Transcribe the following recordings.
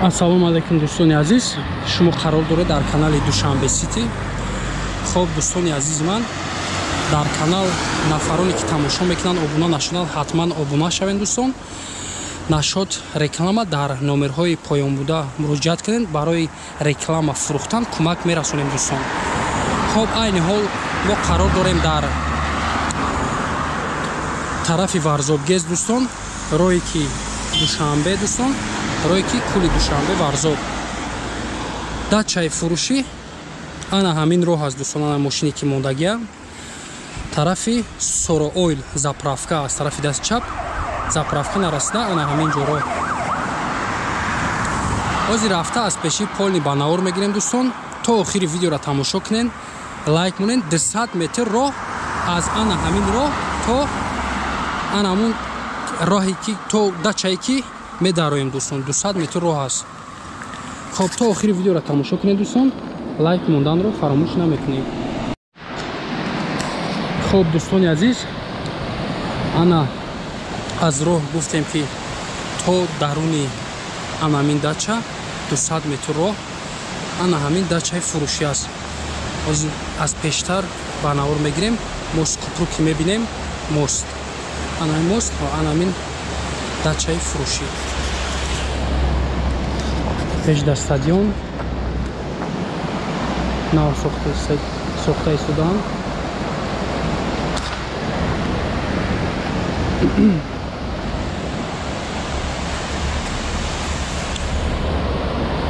Ассалому алайкум дӯстони азиз, шумо қарор доред дар канали Душанбе Сити. Хоб дӯстони азизи ман, дар канал нафароне ки тамошо мекунанд обуна нашуданд, ҳатман обуна шавед дӯстон. Нашод реклама дар номерҳои поён буда муроҷиат кунед, барои реклама фурӯхтан кӯмак мерасонем дӯстон. Хоб айни ҳол мо қарор дорем дар тарафи Варзобгез дӯстон, роҳе ки Душанбе дӯстон, роҳе ки кули Душанбе Варзоб. Дачаи фурӯшӣ ана ҳамин роҳ аст дӯстон, ана мошине ки мондагия тарафи Сороойл заправка аз тарафи даст чап, заправка нарасида ана ҳамин ҷо роҳ. Ҳозир рафта аз пеши полни ба навор мегирем дӯстон, то охири видеоро тамошо кунед, лайк монед. 200 метр роҳ аз ана ҳамин роҳ то ана ҳамун роҳе ки то дачае ки медароем дӯстон, 200 метр роҳ аст. Хоб то охири видеоро тамошо кунед дӯстон, лайк монданро фаромӯш намекунед. Хоб дӯстони азиз, ана аз роҳ гуфтем ки то даруни ана ҳамин дача 200 метр роҳ, ана ҳамин дачаи фурӯшӣ аст. Ҳозир аз пештар ба навор мегирем, мост купру ки мебинем, мост, ана ҳамин мост ва ана ҳамин дачаи фурӯшӣ. Пеш дар стадион нав сохта истодаанд.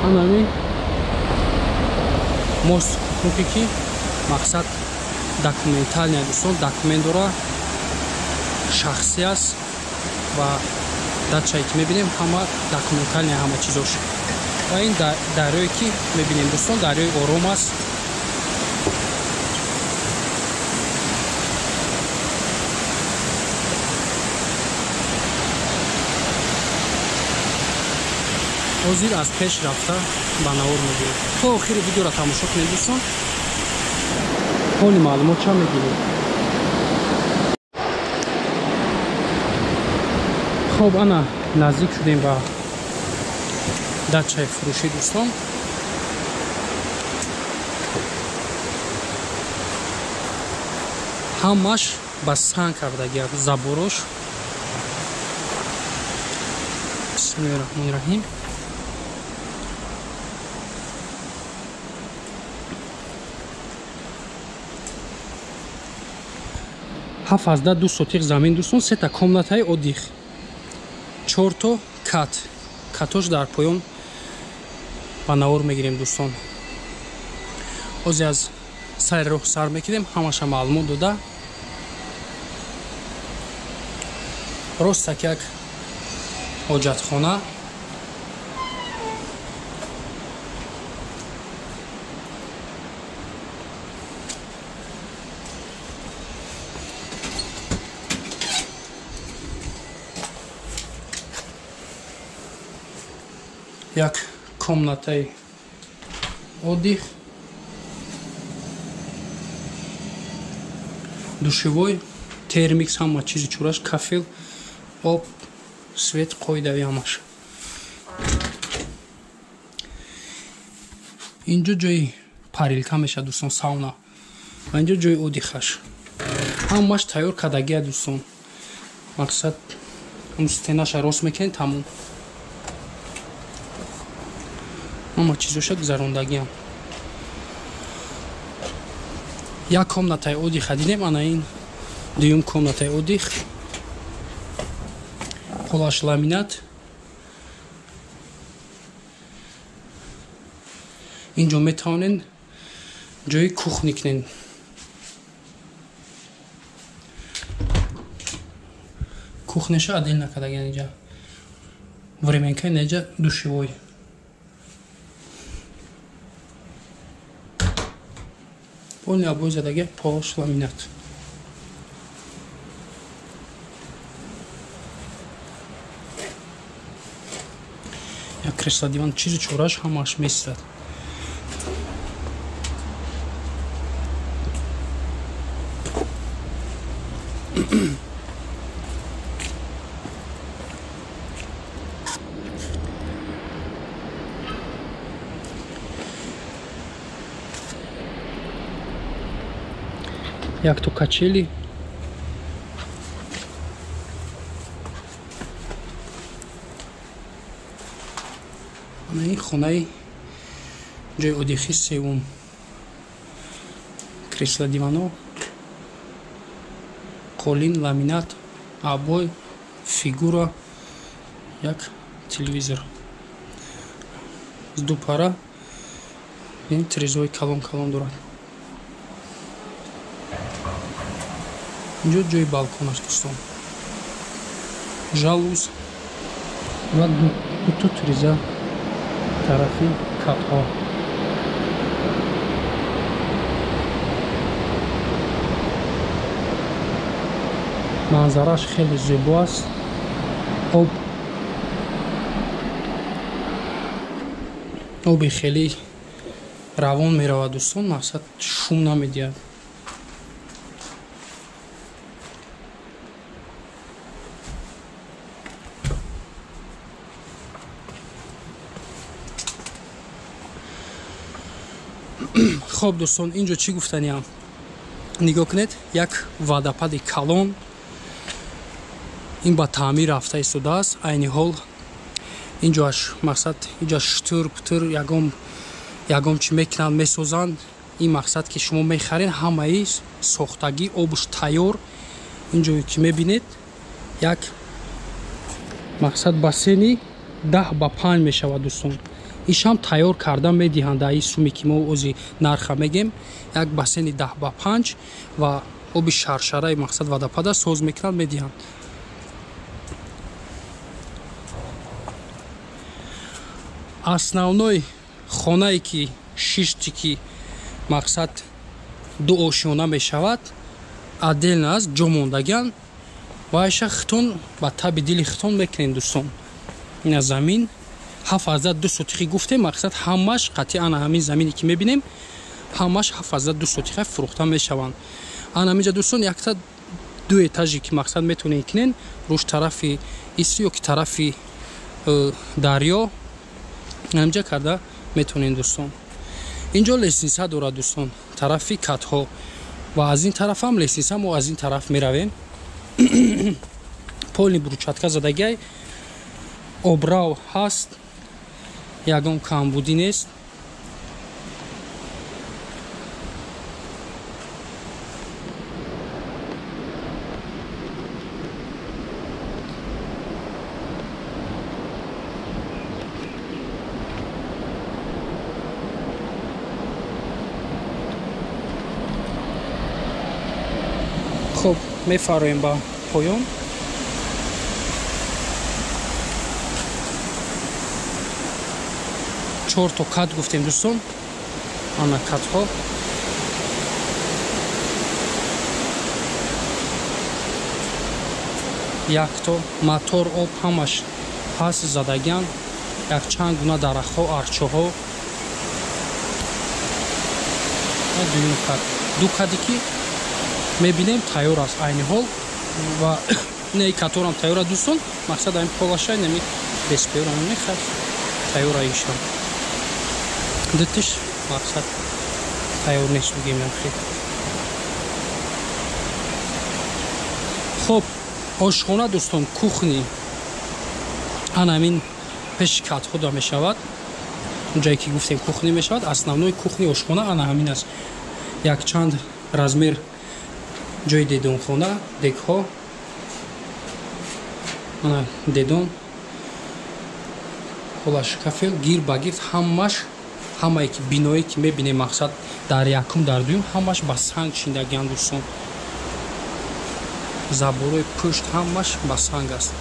Ана ҳамин мост купруке ки мақсад документалния дӯстон, документ дора, шахсӣ аст ва дачае ки мебинем ҳама документалния, ҳама чизош. Ва ин дарёе ки мебинем дӯстон, дарёи ором аст. Ҳозир аз пеш рафта ба навор мегирем. То охири видеоро тамошо кунед дӯстон, ҳоли маълумот ча мегирем. Хоб ана наздик шудем ба дачаи фурӯшӣ дӯстон. Ҳамаш ба санг кардагиак заборош. Бисмиллоҳи раҳмони раҳим. Ҳафт азда ду сотиқ замин дӯстон, сета комнатаи оддих, чорто кат, катош дар поён ба навор мегирем дӯстон. Ҳозир аз сари роҳ сар мекунем, ҳамаша маълумот дода. Ростак як ҳоҷатхона, як комнатаи отдых, душевой, термикс, ҳама чизи чураш, кафел, об, свет қоидави ҳамаш. Инҷо ҷои парилка мешавад дӯстон, сауна, ва инҷо ҷои отдыхаш. Ҳамаш тайёр кардагия дӯстон, мақсад ҳам стенаша рост мекунед, тамом. Ҳама чизоша гузарондагиам. Як комнатаи отдыха дидем, ана ин дуюм комнатаи отдых, полаш ламинат. Инҷо метавонед ҷои кухни кунед. Кухняша отдел накардагиан инҷа, временка инҷа душевой. Полный обои задаги, полш ламинат. Як кресло диван, чизи чораш ҳамаш месистад. Якто качели. Ана ин хонаи ҷои одихи севум. Кресла, дивано, қолин, ламинат, обой, фигура, як телевизор. Ду пара ин тирезаҳои калон калон дорад. Инҷо ҷои балкон аст дӯстон. Жалуз ва дуто тиреза тарафи катҳо. Манзараш хеле зебо аст. Оби хеле равон меравад дӯстон, мақсад шум намедиҳад. Хоб дӯстон, инҷо чӣ гуфтаниам? Нигоҳ кунед, як вадапади калон ин ба таъмир рафта истодааст. Айни ҳол инҷоаш мақсад инҷа штур путур ягон чӣ мекунанд, месозанд. Ин мақсад ки шумо мехаред, ҳамаи сохтагӣ, обуш тайёр. Инҷое ки мебинед, як мақсад бассейни 10 ба 5 мешавад дӯстон. Ишам тайёр карда медиҳанд дар ин суме ки мо ози нарха мегем, як бассейни 10 ба 5 ва оби шаршараи мақсад вадапада соз мекунанд, медиҳанд. Основной хонае ки шишти ки мақсад ду ошёна мешавад, отдельно аст, ҷо мондагиан. Ва айша хитон ба таби дили хитон мекунем дӯстон. Ина замин 7,2 сотихи гуфтем, мақсад ҳамаш қатъи ана ҳамин замине ки мебинем, ҳамаш 7,2 сотиха фурӯхта мешаванд. Ана ҳаминҷа дӯстон якта ду этажи ки мақсад метавонед кунен, рӯш тарафи иси ё ки тарафи дарё ҳаминҷа карда метавонед дӯстон. Инҷо лестница дорад дӯстон, тарафи катҳо ва аз ин тараф ҳам лестница, мо аз ин тараф меравем. Полни брусчатка задагиай, обрав ҳаст, ягон камбудӣ нест. Хоб, мефароем ба поён. Чорто кат гуфтем дӯстон. Ана катҳо. Якто мотор, об ҳамаш ҳаст задагиан. Якчанд гуна дарахтҳо, арчаҳо. Дуюм кат. Ду кади ки мебинем тайёр аст айни ҳол ва не каторам тайёр аст дӯстон. Мақсад ҳамин полаша нами беспёрам мехад тайёр аишам. Дутиш мақсад тайёр нест бигем хел. Хоб, ошхона дӯстон, кухни ана ҳамин пеши катҳо мешавад. Ҷое ки гуфтем кухни мешавад, основной кухни ошхона ана ҳамин аст. Якчанд размер ҷои дедонхона, дегҳо, ана дедон, ҳолаш кафел, гир ба гирд, ҳамаш ҳамае ки биное ки мебинем мақсад дар якум, дар дуюм ҳамаш ба санг шиндагиан дӯстон. Заборои пушт ҳамаш ба санг аст.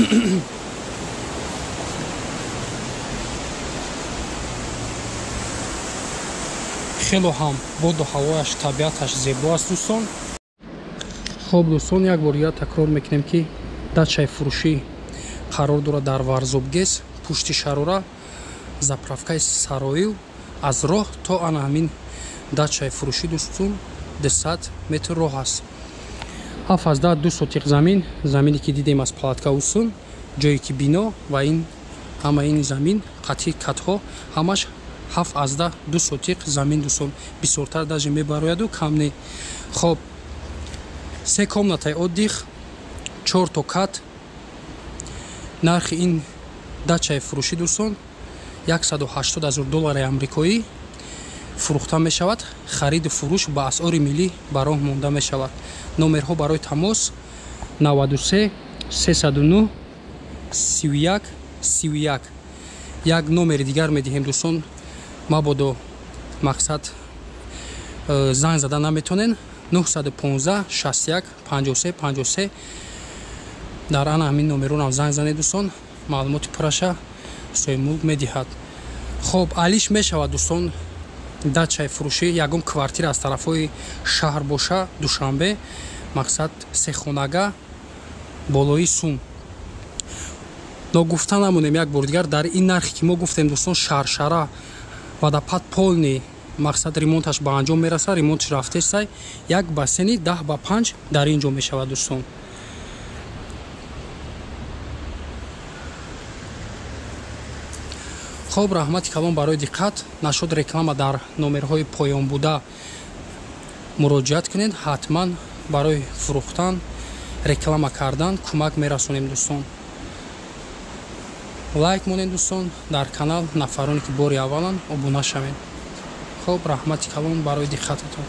Хело ҳам боду ҳавояш, табиаташ зебо аст дӯстон. Хоб дӯстон, як бор дигар такрор мекунем, ки дачаи фурӯшӣ қарор дорад дар Варзобгез, пушти Шарора, заправкаи Сароил. Аз роҳ то ана ҳамин дачаи фурӯшӣ дӯстон 200 метр роҳ аст. 7,2 сотиқ замин, замине ки дидем аз палатка усун, ҷое ки бино ва ин ҳама ин замин қатъи катҳо ҳамаш 7,2 сотиқ замин дӯстон, бисёртар даже мебарояду кам не. Хоб, 3 комнатаи отдых, 4 то кат. Нархи ин дачаи фурӯшӣ дӯстон 180 000 доллари амрикоӣ фурӯхта мешавад. Хариду фурӯш ба асъори миллӣ ба роҳ монда мешавад. Номерҳо барои тамос 93 309 31 31. Як номери дигар медиҳем дӯстон, мабодо мақсад занг зада наметонен, 915 61 53 53. Дар ана ҳамин номеронам занг занед дӯстон, маълумоти пурраша соҳибмулк медиҳад. Хоб, алиш мешавад дӯстон дачаи фурӯшӣ, ягон квартира аз тарафҳои шаҳр боша, Душанбе, мақсад сехонага болои сум. Ногуфта намонем як бор дигар, дар ин нархе ки мо гуфтем дӯстон, шаршара водопад полный, мақсад ремонташ ба анҷом мерасад, ремонтш рафтесай, як бассейни 10 ба 5 дар ин ҷо мешавад дӯстон. Хоб, раҳмати калон барои диққат. Нашуд реклама дар номерҳои поён буда муроҷиат кунед, ҳатман барои фурӯхтан, реклама кардан кӯмак мерасонем дӯстон. Лайк монед дӯстон дар канал, нафароне ки бори авваланд обуна шавед. Хоб, раҳмати калон барои диққататон.